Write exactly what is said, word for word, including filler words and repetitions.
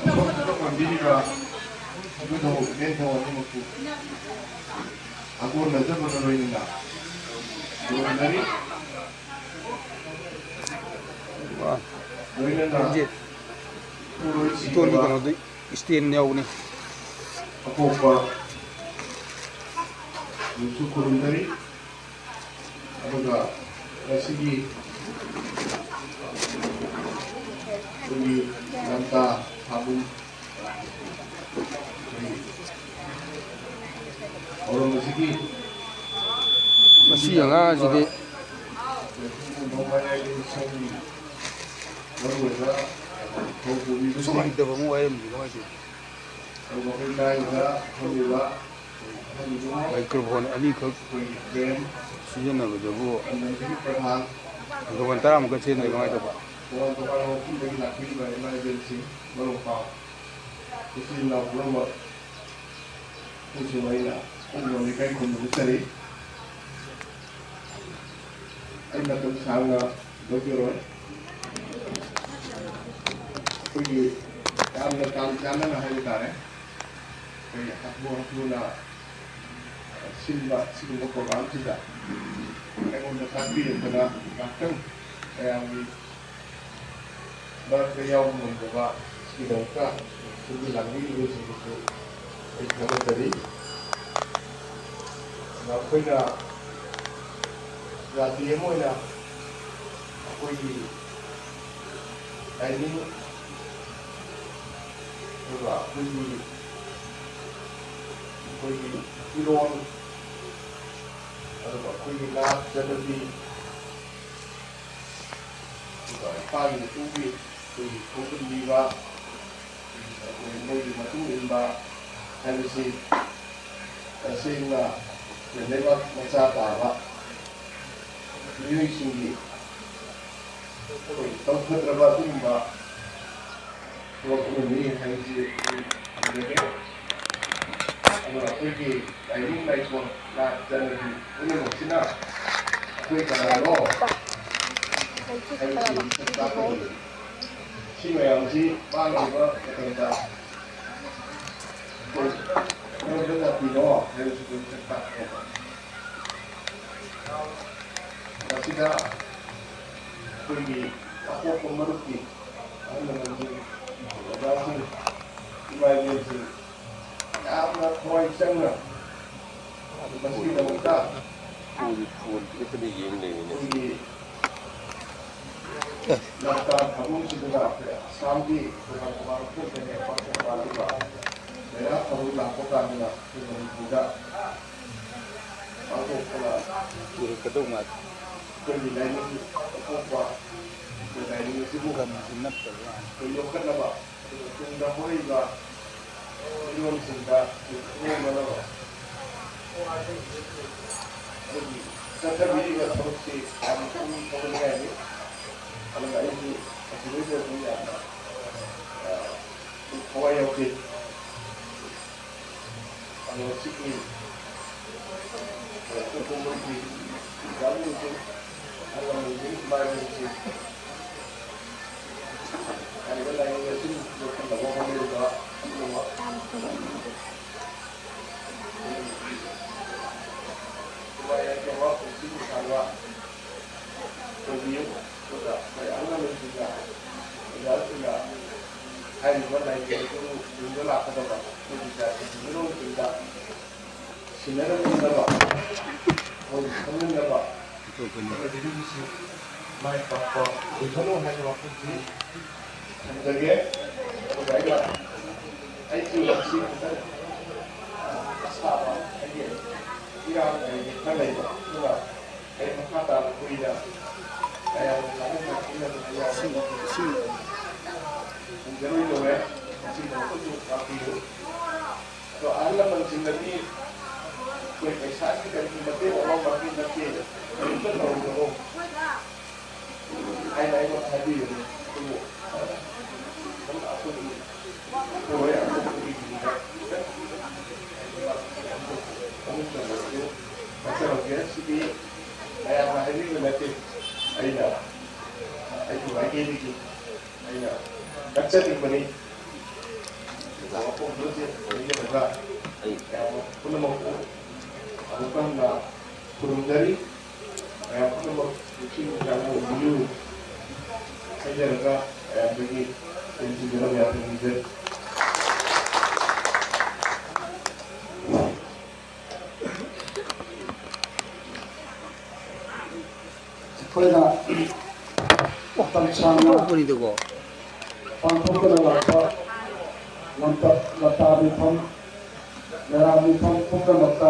ꯄꯥꯡꯕꯤꯔꯤꯕ ꯏꯕꯨꯙꯧ ꯏꯕꯦꯟꯊꯧ ꯑꯅꯤꯃꯛꯄꯨ ꯁꯥꯒꯣꯟꯅꯖꯕꯒ ꯂꯣꯏꯅꯅ ꯈꯨꯔꯨꯝꯖꯔꯤ꯫ ꯂꯣꯏꯅꯅ ꯏꯄꯨꯔꯣꯏꯕ ꯀꯩꯅꯣꯗꯨ stand ꯌꯥꯎꯕꯅꯤ꯫ ꯑꯄꯣꯛꯄ ꯅꯨꯃꯤꯠꯁꯨ ꯈꯨꯔꯨꯝꯖꯔꯤ꯫ ꯑꯗꯨꯒ ꯉꯁꯤꯒꯤ ꯑꯩꯈꯣꯏꯒꯤ ꯂꯝꯇꯥ ꯊꯥꯕꯜ ꯊꯧꯔꯝ ꯑꯁꯤꯒꯤ ꯃꯁꯤ ꯑꯉꯥꯡꯁꯤꯗꯤ ꯃꯔꯨꯑꯣꯏꯕ ꯊꯧ ꯄꯨꯕꯤꯕꯁꯤꯡ, ꯁꯨꯃꯥꯏꯅ ꯇꯧꯕ ꯑꯃ ꯋꯥꯏꯔꯝꯗꯤ ꯀꯃꯥꯏꯅ ꯇꯧꯅꯤ? ꯑꯗꯨꯒ ꯑꯩꯈꯣꯏ ꯂꯥꯏꯔꯕ ꯐꯝꯂꯤꯕ ꯑꯍꯟꯁꯤꯡ, ꯃꯥꯏꯀ꯭ꯔꯣꯐꯣꯟ ꯑꯅꯤꯈꯛ ꯑꯩꯈꯣꯏꯒꯤ friend, ꯁꯤꯖꯤꯟꯅꯕꯗꯕꯨ ꯈꯨꯟꯒꯤ ꯄ꯭ꯔꯙꯥꯟ, ꯃꯥꯏꯀ꯭ꯔꯣꯐꯣꯟ ꯇꯔꯥꯃꯨꯛꯀ ꯁꯤꯖꯤꯟꯅꯔꯤ ꯀꯃꯥꯏꯅ ꯇꯧꯕ? ꯇꯣꯉꯥꯟ ꯇꯣꯉꯥꯟꯕ ꯃꯐꯝꯗꯒꯤ ꯂꯥꯛꯄꯤꯔꯤꯕ ꯏꯃꯥ ꯏꯕꯦꯜꯁꯤꯡ, ꯃꯔꯨꯞ ꯃꯄꯥꯡ, ꯏꯆꯤꯜ ꯏꯅꯥꯎ ꯄꯨꯝꯅꯃꯛ, ꯑꯩꯈꯣꯏꯁꯨ ꯑꯩꯅ ꯄꯨꯝꯅꯃꯛ ꯏꯀꯥꯏ ꯈꯨꯝꯅꯕ ꯆꯠꯂꯤ꯫ ꯑꯩ ꯃꯇꯝ ꯁꯥꯡꯅ ꯂꯧꯖꯔꯣꯏ꯫ ꯑꯩꯈꯣꯏꯒꯤ ꯌꯥꯝꯅ ꯇꯥꯟ ꯆꯥꯟꯅꯅ ꯍꯥꯏꯕ ꯇꯥꯔꯦ, ꯑꯩꯈꯣꯏ ꯍꯥꯊꯨ ꯍꯥꯊꯨꯅ ꯁꯤꯟꯕ ꯁꯤꯒꯨꯝꯕ programꯁꯤꯗ ꯑꯩꯉꯣꯟꯗ ꯇꯥꯛꯄꯤꯔꯛꯇꯅ ꯉꯥꯛꯇꯪ ꯃꯌꯥꯝꯒꯤ ꯃꯔꯛꯇ ꯌꯥꯎꯕ ꯉꯝꯗꯕ ꯁꯤꯒꯤꯗꯃꯛꯇ ꯁꯤꯟꯕꯤ ꯂꯥꯡꯕꯤꯔꯤꯕꯁꯤꯡꯕꯨꯁꯨ ꯑꯩ ꯊꯥꯒꯠꯆꯔꯤ꯫ ꯑꯗ ꯑꯩꯈꯣꯏꯅ ꯖꯥꯇꯤ ꯑꯃ ꯑꯣꯏꯅ ꯑꯩꯈꯣꯏꯒꯤ timing, ꯑꯗꯨꯒ ꯑꯩꯈꯣꯏꯒꯤ, ꯑꯩꯈꯣꯏꯒꯤ ꯐꯤꯔꯣꯜ, ꯑꯗꯨꯒ ꯑꯩꯈꯣꯏꯒꯤ ꯅꯥꯠ ꯆꯠꯅꯕꯤ, ꯑꯗꯨꯒ ꯏꯄꯥꯒꯤ ꯏꯄꯨꯒꯤ ꯑꯩꯈꯣꯏꯒꯤ ꯈꯣꯡꯒꯨꯝ ꯅꯤꯕ, ꯑꯩꯈꯣꯏ ꯃꯣꯏꯒꯤ ꯃꯇꯨꯡ ꯏꯟꯕ ꯍꯥꯏꯕꯁꯤ ꯇꯁꯦꯡꯅ ꯑꯩꯈꯣꯏ ꯂꯩꯕꯥꯛ ꯃꯆꯥ ꯇꯥꯕ ꯃꯤꯑꯣꯏꯁꯤꯡꯒꯤ ꯑꯩꯈꯣꯏ ꯇꯧꯊꯗ꯭ꯔꯕ ꯑꯗꯨꯒꯨꯝꯕ ꯊꯕꯛ ꯑꯃꯅꯤ ꯍꯥꯏꯕꯁꯤ ꯑꯩ ꯊꯝꯖꯒꯦ꯫ ꯑꯗꯨꯒ ꯑꯩꯈꯣꯏꯒꯤ ꯂꯥꯏꯅꯤꯡ ꯂꯥꯏꯁꯣꯟ, ꯅꯥꯠ ꯆꯠꯅꯕꯤ ꯄꯨꯝꯅꯃꯛꯁꯤꯅ ꯑꯩꯈꯣꯏ ꯀꯅꯥꯅꯣ ꯍꯥꯏꯕꯁꯤ ꯃꯁꯛ ꯇꯥꯛꯄꯅꯤ꯫ ꯁꯤ ꯃꯌꯥꯝꯁꯤ ꯃꯥꯡꯈꯤꯕ ꯃꯇꯝꯗ ꯑꯩꯈꯣꯏ ꯀꯔꯝꯕ ꯖꯥꯇꯤꯅꯣ ꯍꯥꯏꯕꯁꯤ ꯑꯩꯈꯣꯏ ꯃꯁꯛ ꯇꯥꯛꯄꯅꯦꯕ꯫ ꯃꯁꯤꯗ ꯑꯩꯈꯣꯏꯒꯤ ꯑꯄꯣꯛꯄ ꯃꯔꯨꯞꯀꯤ ꯑꯍꯜ ꯂꯃꯟꯁꯤꯡ, ꯑꯣꯖꯥꯁꯤꯡ, ꯏꯃꯥ ꯏꯕꯦꯟꯁꯤꯡ ꯌꯥꯝꯅ ꯊꯋꯥꯏ ꯆꯪꯅ ꯃꯁꯤꯒꯤꯗꯃꯛꯇ ꯐꯣꯟ, ꯐꯣꯟ ꯄꯤꯛꯇꯅ ꯌꯦꯡ ꯂꯩꯔꯤꯅꯦ꯫ ꯑꯩꯈꯣꯏꯒꯤ ꯂꯝꯇꯥ ꯊꯧꯕꯨꯝꯁꯤꯗꯅ ꯑꯩꯈꯣꯏ ꯑꯁꯥꯝꯒꯤ ꯇꯣꯉꯥꯟ ꯇꯣꯉꯥꯟꯕ ꯃꯐꯝꯗꯒꯤ ꯑꯄꯥꯝꯕ ꯄꯥꯜꯂꯤꯕ ꯃꯦꯔꯥ ꯊꯧꯕꯨꯝ ꯂꯥꯛꯄ ꯀꯥꯟꯗꯅ ꯑꯩꯈꯣꯏ ꯃꯅꯤꯄꯨꯔꯗ ꯄꯥꯡꯊꯣꯛꯄꯅ ꯆꯨꯔꯛꯀꯗꯧ ꯃꯥꯜꯂꯤ꯫ ꯑꯩꯈꯣꯏꯒꯤ ꯂꯥꯏꯅꯤꯡ ꯑꯄꯣꯛꯄ ꯑꯩꯈꯣꯏ ꯂꯥꯏꯅꯤꯡ ꯑꯁꯤꯕꯨ ꯒꯝꯁꯤ ꯅꯞꯇꯕ ꯃꯥꯜꯂꯤ꯫ ꯑꯩꯈꯣꯏ ꯌꯣꯛꯈꯠꯅꯕ ꯑꯗꯨꯒ ꯇꯨꯡꯗ ꯍꯧꯔꯛꯏꯕ ꯃꯤꯔꯣꯜꯁꯤꯡꯗ ꯈꯪꯍꯟꯅꯅꯕ ꯑꯩꯈꯣꯏꯒꯤ ꯆꯠꯊꯕꯤꯔꯤꯕ ꯊꯕꯛꯁꯤ ꯌꯥꯝꯅ ꯄꯨꯛꯅꯤꯡ ꯊꯧꯒꯠꯅꯤꯡꯉꯥꯏꯅꯤ꯫ ꯑꯗꯨꯅ ꯑꯩꯁꯨ ꯑꯁꯤꯗꯩꯗ ꯑꯗꯨꯝ ꯌꯥꯝꯅ, ꯑ, ꯊꯋꯥꯏ ꯌꯥꯎꯖꯩ꯫ ꯑꯗꯣ ꯁꯤꯒꯤ, ꯑ, ꯑꯇꯣꯞꯄ ꯃꯣꯏꯒꯤ ꯌꯥꯎꯔꯤꯕꯁꯤꯡ, ꯑꯍꯜ ꯂꯃꯟꯁꯤꯡ, ꯏꯃꯥ ꯏꯕꯦꯟꯁꯤꯡ, ꯍꯥꯏꯔꯤꯕ ꯂꯥꯏꯅꯤꯡ ꯑꯁꯤꯕꯨ ꯌꯣꯛꯈꯠꯅꯕ ꯍꯣꯠꯅꯔꯤꯕ ꯑꯗꯨꯒꯨꯝꯕ ꯅꯨꯡꯉꯥꯏ ꯌꯥꯏꯐꯕ ꯄꯨꯟꯁꯤ ꯅꯨꯡꯁꯥꯡꯕ ꯑꯣꯏꯕꯤꯌꯨ꯫ ꯑꯗꯨꯒ ꯑꯩꯈꯣꯏ ꯑꯍꯜ ꯂꯃꯟꯁꯤꯡꯅ, ꯑꯣꯖꯥꯁꯤꯡꯅ ꯍꯥꯏꯔꯤꯕ ꯂꯥꯏꯔꯤꯛ ꯑꯗꯨ ꯇꯨꯡꯗ ꯂꯥꯛꯀꯗꯕ ꯑꯩꯈꯣꯏꯒꯤ ꯖꯥꯇꯤꯒꯤ ꯃꯤꯔꯣꯜꯁꯤꯡꯗ ꯁꯤꯟꯅꯔꯝꯅꯅꯕ, ꯃꯣꯏ ꯈꯪꯅꯅꯕ, ꯑꯩꯈꯣꯏ ꯍꯤꯟꯗꯨꯒꯤꯁꯨ ꯃꯥꯏ ꯄꯥꯛꯄ ꯑꯣꯏꯁꯅꯨ ꯍꯥꯏꯕ ꯋꯥꯐꯝꯁꯤ ꯊꯝꯖꯒꯦ꯫ ꯑꯗꯨꯒ ꯑꯩꯅ, ꯑꯩꯁꯨ ꯉꯁꯤ ꯈꯤꯇꯪ ꯑꯁꯥꯕ, ꯑꯩꯒꯤ ꯏꯔꯥꯡ ꯀꯩꯒꯤ ꯈꯔ ꯂꯩꯕ, ꯑꯗꯨꯅ ꯑꯩ ꯃꯈꯥ ꯇꯥꯅ ꯀꯨꯏꯅ ꯃꯌꯥꯝꯒꯤ ꯀꯥꯟꯅꯕ ꯄꯤꯅꯕ ꯑꯩ ꯌꯥꯝꯅ ꯈꯨꯝꯖꯔꯣꯏꯗꯧꯔꯦ꯫ ꯃꯁꯤꯗ ꯑꯩꯈꯣꯏꯁꯨ ꯇꯥꯛꯄꯤꯌꯨ꯫ ꯑꯗꯣ ꯑꯍꯜ ꯂꯃꯟꯁꯤꯡꯅꯗꯤ ꯑꯩꯈꯣꯏ ꯄꯩꯁꯥꯒꯤ ꯀꯔꯤꯒꯤ ꯃꯇꯦꯡ ꯑꯃꯃꯛꯀꯤ ꯅꯠꯇꯦ, ꯀꯔꯤꯝꯇ ꯇꯧꯔꯨꯔꯅꯨ ꯍꯥꯏꯅ ꯑꯩꯉꯣꯟꯗ ꯍꯥꯏꯕꯤꯕꯅꯤ꯫ ꯑꯗꯨꯕꯨ ꯑꯗꯨꯝ ꯑꯩꯈꯣꯏꯒꯤ ꯑꯩꯈꯣꯏ ꯑꯇꯣꯞꯄꯒꯤ ꯃꯤꯗ ꯈꯤꯇꯪ ꯃꯅꯨꯡ ꯆꯟꯕꯗꯨ ꯅꯠꯆꯔꯝꯒꯦ꯫ ꯁꯤꯗꯤ ꯃꯌꯥꯝꯅ ꯍꯥꯏꯕꯤꯕ ꯅꯠꯇꯦ, ꯑꯩꯅ ꯑꯩꯒꯤ ꯃꯥꯏꯀꯩꯗꯒꯤ ꯑꯩꯅ ꯀꯠꯆꯅꯤꯡꯕꯅꯤ꯫ ꯋꯥꯐꯝꯗꯨꯗꯤ ꯂꯩꯔꯒ ꯑꯩ ꯃꯌꯥꯝ ꯄꯨꯝꯅꯃꯛꯄꯨ ꯑꯃꯨꯛ ꯍꯟꯅ ꯈꯨꯔꯨꯝꯖꯔꯤ꯫ ꯃꯌꯥꯝ ꯄꯨꯝꯅꯃꯛ ꯅꯤꯡꯁꯤꯡ ꯆꯥꯡꯅ ꯑꯣꯏꯕꯤꯌꯨ ꯍꯥꯏꯖꯔꯒ ꯃꯌꯥꯝꯗꯒꯤ ꯇꯦꯟꯁꯤꯟꯖꯅꯕ ꯌꯥꯊꯪ ꯅꯤꯖꯔꯤ꯫ ꯑꯩꯈꯣꯏꯅ ꯃꯇꯝ ꯁꯥꯡꯅ ꯊꯣꯛꯄꯅꯤꯗꯀꯣ꯫ ꯄꯥꯡꯊꯣꯛꯇꯨꯅ ꯂꯥꯛꯄ ꯂꯝꯇ-, ꯂꯝꯇꯥ ꯃꯤꯐꯝ, ꯃꯦꯔꯥ ꯃꯤꯐꯝ ꯄꯨꯝꯅꯃꯛꯇ